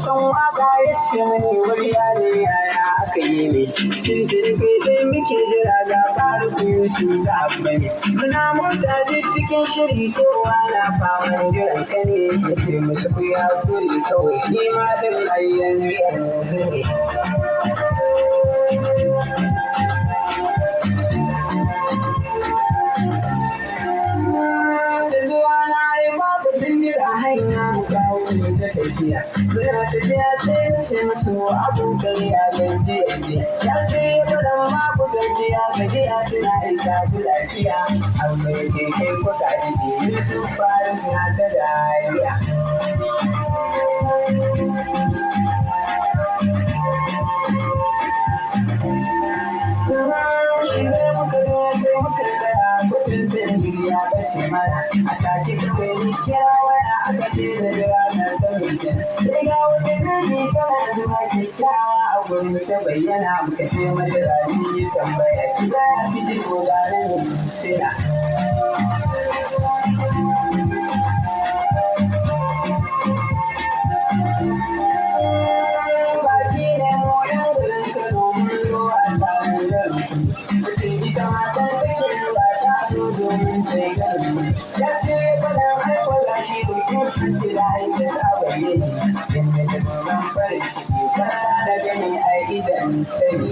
Son waka ya ce mani wuri ne yaya aka yi ne. Tuntuni kai dai muke jira ga faru Yusuf da Abba ne. Muna mota duk cikin shiri kowa na faman jiran ka ne. Ya ce musu ku ya kuri kawai ni ma din ai yanzu yanzu ne. Da zuwa na ai babu jira hanya mu kawo mu ta tafiya. Muna tafiya sai na ce musu abokai ya gaji yanzu. Ya ce ya faɗan babu gajiya gajiya tana isa ku lafiya. Amma ya ce kai ko ka ji Yusuf Faris na ta dariya. Shi ne muka zo sai muka tsaya kudin sirri ya bace mana. A take kawai ni kira waya aka ce da jira na sanin sai ga wata bibi tana zuwa kyakkyawa a gurin ta bayyana muka ce mata za mu yi tambaya ki za a fi ji ko ga nan tuna. Baki ne mu yan garin Kano mun zo a sabon garin ku. Mutum ita matan take zuwa ta zo domin ta yi garin mu. Ya ce faɗan aiko gashi dokin hanci da aika sabon yini. Yadda ta nuna farin ciki fara da gani a idan ta ne.